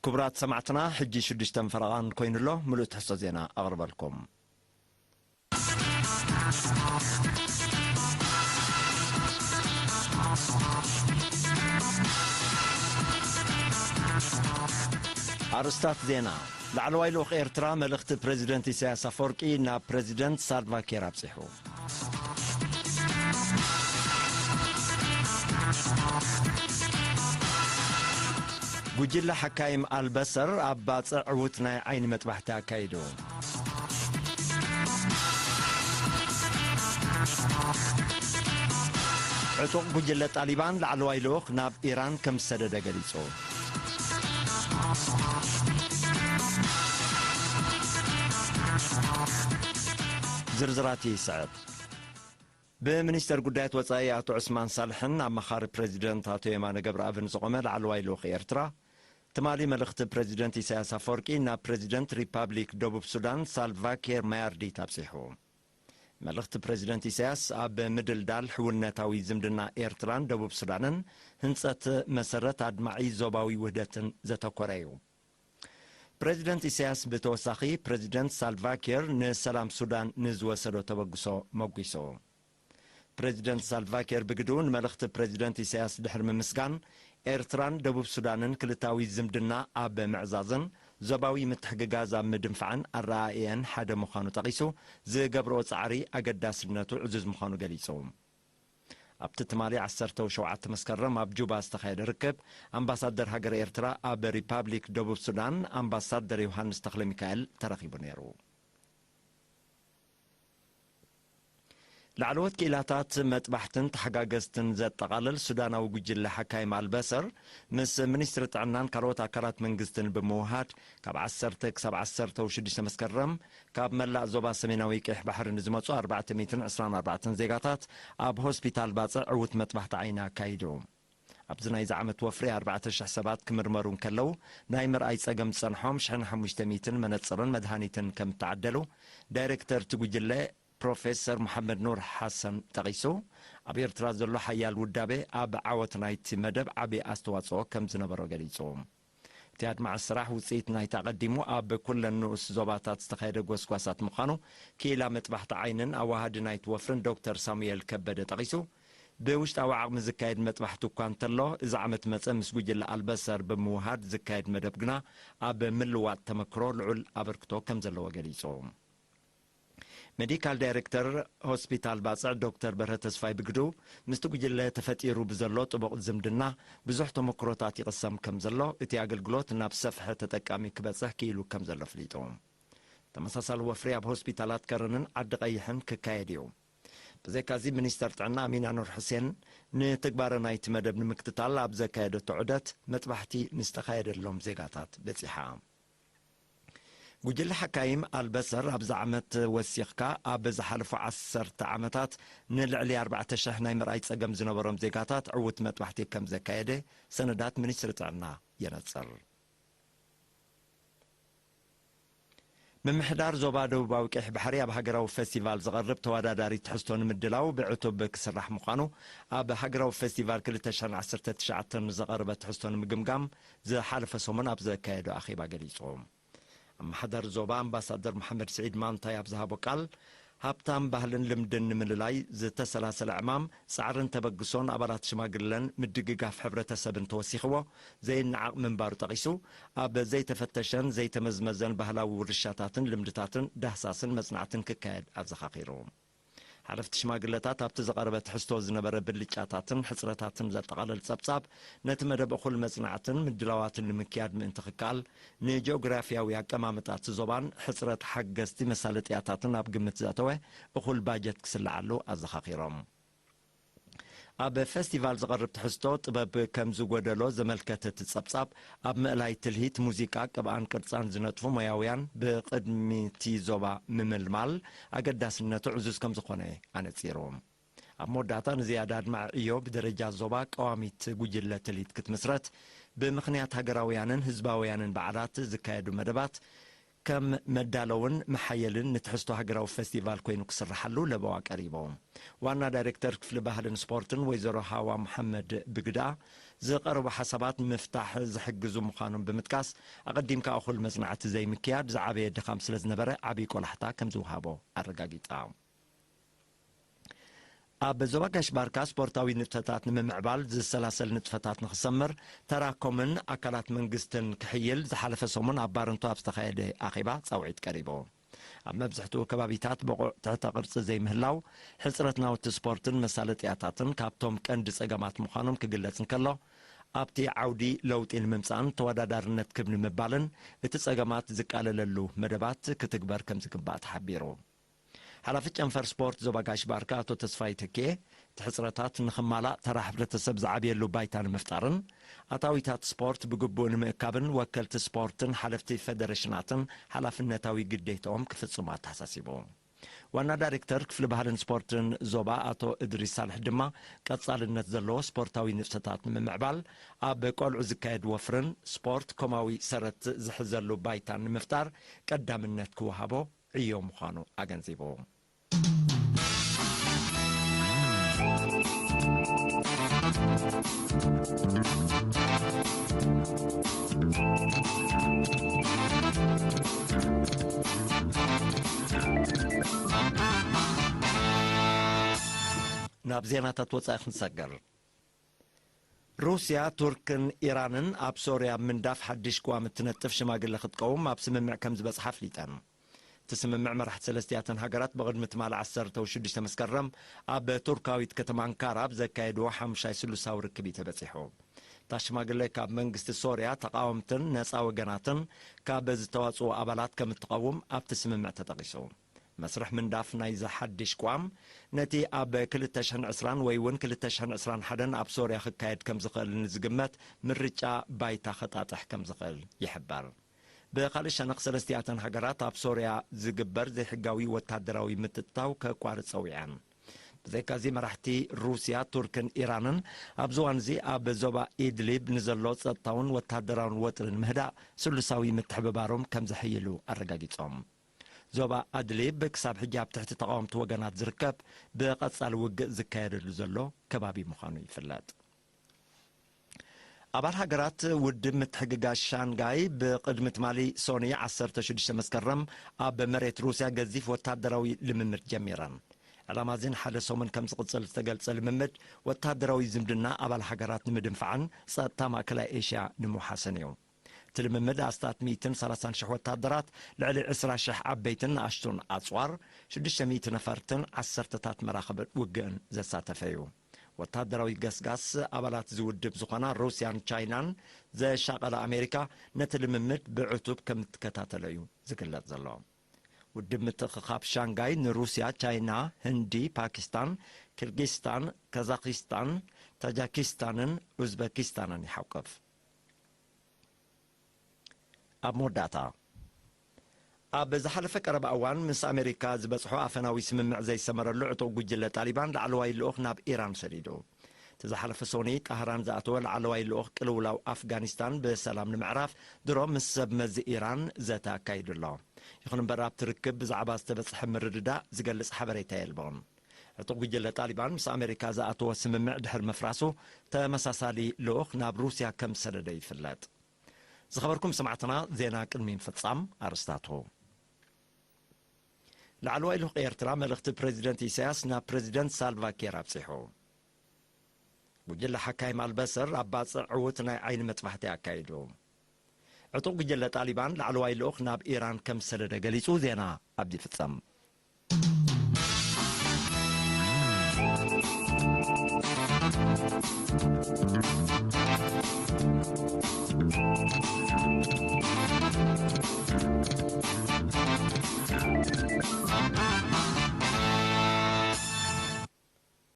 ክቡራት ሰማዕትና፣ ሕጂ ሽዱሽተ ፈረቓን ኮይኑ'ሎ። ምሉእ ትሕዝቶ ዜና ኣቕርበልኩም። ኣርእስታት ዜና። ላዕለዋይ ልኡኽ ኤርትራ መልእኽቲ ፕረዚደንት ኢሳያስ ኣፈወርቂ ናብ ፕረዚደንት ሳልቫ ኪር ኣብጺሑ። ጉጅለ ሓካይም ኣልበሰር ኣብ ባጽዕ ዕዉት ናይ ዓይኒ መጥባሕቲ ኣካይዱ። ዕጡቕ ጉጅለ ጣሊባን ላዕለዋይ ልኡኽ ናብ ኢራን ከም ዝሰደደ ገሊጹ። ዝርዝራት ይስዕብ። ብሚኒስተር ጉዳያት ወጻኢ ኣቶ ዑስማን ሳልሕን ኣማኻሪ ፕረዚደንት ኣቶ የማነ ገብረኣብን ዝቖመ ላዕለዋይ ልኡኽ ኤርትራ፣ ትማሊ መልእኽቲ ፕረዚደንት ኢሳያስ ኣፈወርቂ ናብ ፕረዚደንት ሪፓብሊክ ደቡብ ሱዳን ሳልቫ ኪር ማያርዲት ኣብጺሑ። መልእኽቲ ፕረዚደንት ኢሳያስ ኣብ ምድልዳል ሕውነታዊ ዝምድና ኤርትራን ደቡብ ሱዳንን ህንጸት መሰረት ኣድማዒ ዞባዊ ውህደትን ዘተኮረ እዩ። ፕረዚደንት ኢሳያስ ብተወሳኺ ፕረዚደንት ሳልቫ ኪር ንሰላም ሱዳን ንዝወሰዶ ተበግሶ መጒሱ። ፕረዚደንት ሳልቫ ኪር ብግድኡ ንመልእኽቲ ፕረዚደንት ኢሳያስ ድሕሪ ምምስጋን፣ ኤርትራን ደቡብ ሱዳንን ክልታዊ ዝምድና ኣብ ምዕዛዝን ዞባዊ ምትሕግጋዝ ኣብ ምድንፋዕን ኣረኣእየን ሓደ ምዃኑ ጠቒሱ፣ ዝገብርኦ ጻዕሪ ኣገዳስነቱ ዕዙዝ ምዃኑ ገሊጹ። ኣብቲ ትማሊ ዓሰርተ ሸውዓተ መስከረም ኣብ ጁባ ዝተኻየደ ርክብ፣ ኣምባሳደር ሃገረ ኤርትራ ኣብ ሪፓብሊክ ደቡብ ሱዳን ኣምባሳደር ዮሃንስ ተኽለሚካኤል ተረኺቡ ነይሩ። ላዕለዎት ክኢላታት መጥባሕትን ተሓጋገዝትን ዘጠቓልል ሱዳናዊ ጉጅለ ሓካይም ኣልበሰር፣ ምስ ሚኒስትሪ ጥዕናን ካልኦት ኣካላት መንግስትን ብምውሃድ፣ ካብ ዓሰርተ ክሳብ ዓሰርተ ሽዱሽተ መስከረም፣ ካብ መላእ ዞባ ሰሜናዊ ቀይሕ ባሕሪ ንዝመጹ ኣርባዕተ ሚእትን ዕስራን ኣርባዕተን ዜጋታት ኣብ ሆስፒታል ባጽዕ ዕዉት መጥባሕቲ ዓይኒ ኣካይዱ። ኣብዚ ናይዚ ዓመት ወፍሪ ኣርባዕተ ሽሕ ሰባት ክምርመሩ እንከለዉ፣ ናይ ምርኣይ ጸገም ዝጸንሖም ሽሕን ሓሙሽተ ሚእትን መነጽርን መድሃኒትን ከም እተዓደሉ፣ ዳይሬክተር እቲ ጉጅለ ፕሮፌሰር መሓመድ ኑር ሓሰን ጠቒሱ፣ ኣብ ኤርትራ ዘሎ ሓያል ውዳቤ ኣብ ዓወት ናይቲ መደብ ዓቢ ኣስተዋጽኦ ከም ዝነበሮ ገሊጹ። እቲ ኣድማዒ ስራሕ ውጽኢት ናይቲ ኣቐዲሙ ኣብ ኩለን ንኡስ ዞባታት ዝተኻየደ ጎስጓሳት ምዃኑ ክኢላ መጥባሕቲ ዓይንን ኣዋሃዲ ናይቲ ወፍርን ዶክተር ሳሙኤል ከበደ ጠቒሱ፣ ብውሽጣዊ ዓቕሚ ዝካየድ መጥባሕቲ እኳ እንተሎ፣ እዚ ዓመት መጸ ምስ ጉጅለ ኣልበሰር ብምውሃድ ዝካየድ መደብ ግና ኣብ ምልዋጥ ተመክሮ ልዑል ኣበርክቶ ከም ዘለዎ ገሊጹ። ሜዲካል ዳይሬክተር ሆስፒታል ባጽዕ ዶክተር በርሀ ተስፋይ ብግዱ፣ ምስቲ ጉጅለ ተፈጢሩ ብዘሎ ጥቡቕ ዝምድና ብዙሕ ተመክሮታት ይቕሰም ከም ዘሎ፣ እቲ ኣገልግሎት ናብ ሰፍሐ ተጠቃሚ ክበጽሕ ክኢሉ ከም ዘሎ ኣፍሊጡ። ተመሳሳሊ ወፍሪ ኣብ ሆስፒታላት ከረንን ዓዲ ቀይሕን ክካየድ እዩ። ብዘይካዚ፣ ሚኒስተር ጥዕና ኣሚና ኑር ሕሴን ንትግባረ ናይቲ መደብ ንምክትታል ኣብ ዘካየደቶ ዑደት፣ መጥባሕቲ ንዝተኻየደሎም ዜጋታት በጺሓ። ጉጅለ ሓካይም ኣልበሰር ኣብዚ ዓመት ወሲኽካ ኣብ ዝሓለፉ ዓሰርተ ዓመታት ንልዕሊ ኣርባዕተ ሽሕ ናይ ምርኣይ ጸገም ዝነበሮም ዜጋታት ዕዉት መጥባሕቲ ከም ዘካየደ ሰነዳት ሚኒስትሪ ጥዕና የነጽር። ምምሕዳር ዞባ ደቡባዊ ቀይሕ ባሕሪ ኣብ ሃገራዊ ፈስቲቫል ዝቐርብ ተወዳዳሪ ትሕዝቶ ንምድላው ብዕቱብ ክስራሕ ምዃኑ ኣብ ሃገራዊ ፈስቲቫል ክልተ ሽሕን ዓሰርተ ትሽዓተን ዝቐረበ ትሕዝቶ ንምግምጋም ዝሓለፈ ሰሙን ኣብ ዘካየዶ ኣኼባ ገሊጹ። ኣመሓዳሪ ዞባ ኣምባሳደር መሓመድ ስዒድ ማንታይ ኣብ ዝሃቦ ቃል፣ ሃብታም ባህልን ልምድን ንምልላይ ዝተሰላሰለ ዕማም፣ ጻዕርን ተበግሶን ኣባላት ሽማግለን ምድግጋፍ ሕብረተሰብን ተወሲኽዎ ዘይነዓቕ ምንባሩ ጠቒሱ፣ ኣብ ዘይተፈተሸን ዘይተመዝመዘን ባህላዊ ውርሻታትን ልምድታትን ዳህሳስን መጽናዕትን ክካየድ ኣዘኻኺሩ። ሓለፍቲ ሽማግለታት ኣብቲ ዝቐረበ ትሕዝቶ ዝነበረ ብልጫታትን ሕጽረታትን ዘጠቓልል ጸብጻብ፣ ነቲ መደብ እኹል መጽናዕትን ምድላዋትን ንምክያድ ምእንቲ ክከኣል፣ ንጂኦግራፍያዊ ኣቀማምጣ እቲ ዞባን ሕጽረት ሓገዝቲ መሳለጥያታትን ኣብ ግምት ዘእተወ እኹል ባጀት ክስልዓሉ ኣዘኻኺሮም። ኣብ ፈስቲቫል ዝቐርብ ትሕዝቶ ጥበብ ከም ዝጎደሎ ዘመልከተ እቲ ጸብጻብ፣ ኣብ ምእላይ ትልሂት፣ ሙዚቃ፣ ቅብኣን ቅርጻን ዝነጥፉ ሞያውያን ብቕድሚ እቲ ዞባ ምምልማል ኣገዳስነቱ ዕዙዝ ከም ዝኾነ ኣነጺሩ። ኣብ መወዳእታ፣ ንዝያዳ ኣድማዒ ዕዮ ብደረጃ ዞባ ቀዋሚት ጉጅለ ትልሂት ክትምስረት፣ ብምኽንያት ሃገራውያንን ህዝባውያንን በዓላት ዝካየዱ መደባት ከም መዳለውን መሓየልን ንትሕዝቶ ሃገራዊ ፈስቲቫል ኮይኑ ክስርሓሉ ለበዋ ቀሪቡ። ዋና ዳይሬክተር ክፍሊ ባህልን ስፖርትን ወይዘሮ ሃዋ መሓመድ ብግዳ፣ ዝቐረቡ ሓሳባት ንምፍታሕ ዝሕግዙ ምዃኖም ብምጥቃስ፣ ኣቐዲምካ እኹል መጽናዕቲ ዘይምክያድ ዝዓበየ ድኻም ስለ ዝነበረ ዓብዪ ቆላሕታ ከም ዝወሃቦ ኣረጋጊጻ። ኣብ ዞባ ጋሽ ባርካ ስፖርታዊ ንጥፈታት ንምምዕባል ዝሰላሰል ንጥፈታት ንኽሰምር ተራኮምን ኣካላት መንግስትን ክሕይል ዝሓለፈ ሰሙን ኣብ ባረንቱ ኣብ ዝተኻየደ ኣኼባ ጻውዒት ቀሪቡ። ኣብ መብዝሕትኡ ከባቢታት ብቑዕ ትሕተ ቅርጺ ዘይምህላው፣ ሕጽረት ናውቲ ስፖርትን መሳለጥያታትን ካብቶም ቀንዲ ጸገማት ምዃኖም ክግለጽ እንከሎ፣ ኣብቲ ዓውዲ ለውጢ ንምምጻእን ተወዳዳርነት ክብ ንምባልን እቲ ጸገማት ዝቃለለሉ መደባት ክትግበር ከም ዝግባእ ተሓቢሩ። ሓላፊ ጨንፈር ስፖርት ዞባ ጋሽ ባርካ ኣቶ ተስፋይ ተኬ፣ እቲ ሕጽረታት ንኽማላእ ተራ ሕብረተሰብ ዝዓብየሉ ባይታ ንምፍጣርን ኣታዊታት ስፖርት ብግቡእ ንምእካብን ወከልቲ ስፖርትን ሓለፍቲ ፌደሬሽናትን ሓላፍነታዊ ግዴታኦም ክፍጽሙ ኣተሓሳሲቡ። ዋና ዳይሬክተር ክፍሊ ባህልን ስፖርትን ዞባ ኣቶ እድሪስ ሳልሕ ድማ፣ ቀጻልነት ዘለዎ ስፖርታዊ ንጥፈታት ንምምዕባል ኣብ ቆልዑ ዝካየድ ወፍርን ስፖርት ኮማዊ ሰረት ዝሕዘሉ ባይታን ንምፍጣር ቀዳምነት ክወሃቦ ዕዮ ምዃኑ ኣገንዚቡ። ናብ ዜናታት ወጻኢ ክንሰግር። ሩስያ፣ ቱርክን ኢራንን ኣብ ሶርያ ምንዳፍ ሓድሽ ቅዋም እትነጥፍ ሽማግለ ክትቀውም ኣብ ስምምዕ ከም ዝበጽሓ ኣፍሊጠን። እቲ ስምምዕ መራሕቲ ሰለስቲኣተን ሃገራት ብቕድሚ ትማሊ ዓሰርተ ወሽዱሽተ መስከረም ኣብ ቱርካዊት ከተማ ኣንካራ ኣብ ዘካየድዎ ሓሙሻይ ስሉሳዊ ርክብ እዩ ተበጺሑ። እታ ሽማግለ ካብ መንግስቲ ሶርያ፣ ተቓወምትን ነጻ ወገናትን ካብ ዝተዋጽኡ ኣባላት ከም እትቐውም ኣብቲ ስምምዕ ተጠቒሱ። መስርሕ ምንዳፍ ናይዚ ሓድሽ ቅዋም፣ ነቲ ኣብ ክልተ ሽሕን ዕስራን ወይ እውን ክልተ ሽሕን ዕስራን ሓደን ኣብ ሶርያ ክካየድ ከም ዝኽእል ንዝግመት ምርጫ ባይታ ከጣጥሕ ከም ዝኽእል ይሕበር። ብኻልእ ሸነኽ፣ ሰለስቲኣተን ሃገራት ኣብ ሶርያ ዝግበር ዘይሕጋዊ ወታደራዊ ምትእትታው ከቋርጽ ጸዊዐን። ብዘይካዚ፣ መራሕቲ ሩስያ፣ ቱርክን ኢራንን ኣብዚ እዋን እዚ ኣብ ዞባ ኢድሊብ ንዘሎ ጸጥታውን ወታደራውን ወጥሪ ንምህዳእ ስሉሳዊ ምትሕብባሮም ከም ዘሕይሉ ኣረጋጊጾም። ዞባ ኣድሊብ ክሳብ ሕጂ ኣብ ትሕቲ ተቓወምቲ ወገናት ዝርከብ፣ ብቐጻሊ ውግእ ዝካየደሉ ዘሎ ከባቢ ምዃኑ ይፍለጥ። ኣባል ሃገራት ውድብ ምትሕግጋዝ ሻንጋይ ብቕድሚ ትማሊ ሶኒ ዓሰርተ ሽዱሽተ መስከረም ኣብ መሬት ሩስያ ገዚፍ ወታደራዊ ልምምድ ጀሚረን። ዕላማ እዚ ንሓደ ሰሙን ከም ዝቕጽል ዝተገልጸ ልምምድ፣ ወታደራዊ ዝምድና ኣባል ሃገራት ንምድንፋዕን ጸጥታ ማእከላይ ኤሽያ ንምውሓስን እዩ። እቲ ልምምድ ኣስታት ሚእትን ሰላሳን ሽሕ ወታደራት፣ ልዕሊ ዕስራ ሽሕ ዓበይትን ንኣሽቱን ኣጽዋር፣ ሽዱሽተ ሚእቲ ነፈርትን ዓሰርተታት መራኽብ ውግእን ዘሳተፈ እዩ። ወታደራዊ ገስጋስ ኣባላት እዚ ውድብ ዝኾና ሩስያን ቻይናን ዘሻቐላ ኣሜሪካ፣ ነቲ ልምምድ ብዕቱብ ከም እትከታተሎ እዩ ዝግለጽ ዘሎ። ውድብ ምትእኽኻብ ሻንጋይ ንሩስያ፣ ቻይና፣ ህንዲ፣ ፓኪስታን፣ ኪርጊስታን፣ ካዛኪስታን፣ ታጃኪስታንን ኡዝበኪስታንን ይሓቁፍ። ኣብ መወዳእታ፣ ኣብ ዝሓለፈ ቀረባ እዋን ምስ ኣሜሪካ ዝበጽሖ ኣፈናዊ ስምምዕ ዘይሰመረሉ ዕጡቕ ጉጅለ ጣሊባን ላዕለዋይ ልኡኽ ናብ ኢራን ሰዲዱ። እቲ ዝሓለፈ ሶኒ ጣህራን ዝኣተወ ላዕለዋይ ልኡኽ፣ ቅልውላው ኣፍጋኒስታን ብሰላም ንምዕራፍ ድሮ ምስ ሰብ መዚ ኢራን ዘተ ኣካይዱ ኣሎ። ይኹን እምበር፣ ኣብቲ ርክብ ብዛዕባ ዝተበጽሐ ምርድዳእ ዝገልጽ ሓበሬታ የልቦን። ዕጡቕ ጉጅለ ጣሊባን ምስ ኣሜሪካ ዝኣተወ ስምምዕ ድሕሪ ምፍራሱ፣ ተመሳሳሊ ልኡኽ ናብ ሩስያ ከም ዝሰደደ ይፍለጥ። ዝኸበርኩም ሰማዕትና፣ ዜና ቅድሚ ምፍጻም ኣርስታቱ። ላዕለዋይ ልኡኽ ኤርትራ መልእኽቲ ፕረዚደንት ኢሳያስ ናብ ፕረዚደንት ሳልቫ ኪር ኣብጺሑ። ጉጅለ ሓካይም ኣልበሰር ኣብ ባጽዕ ዕዉት ናይ ዓይኒ መጥባሕቲ ኣካይዱ። ዕጡቕ ጉጅለ ጣሊባን ላዕለዋይ ልኡኽ ናብ ኢራን ከም ዝሰደደ ገሊጹ። ዜና ኣብዚ ይፍጸም።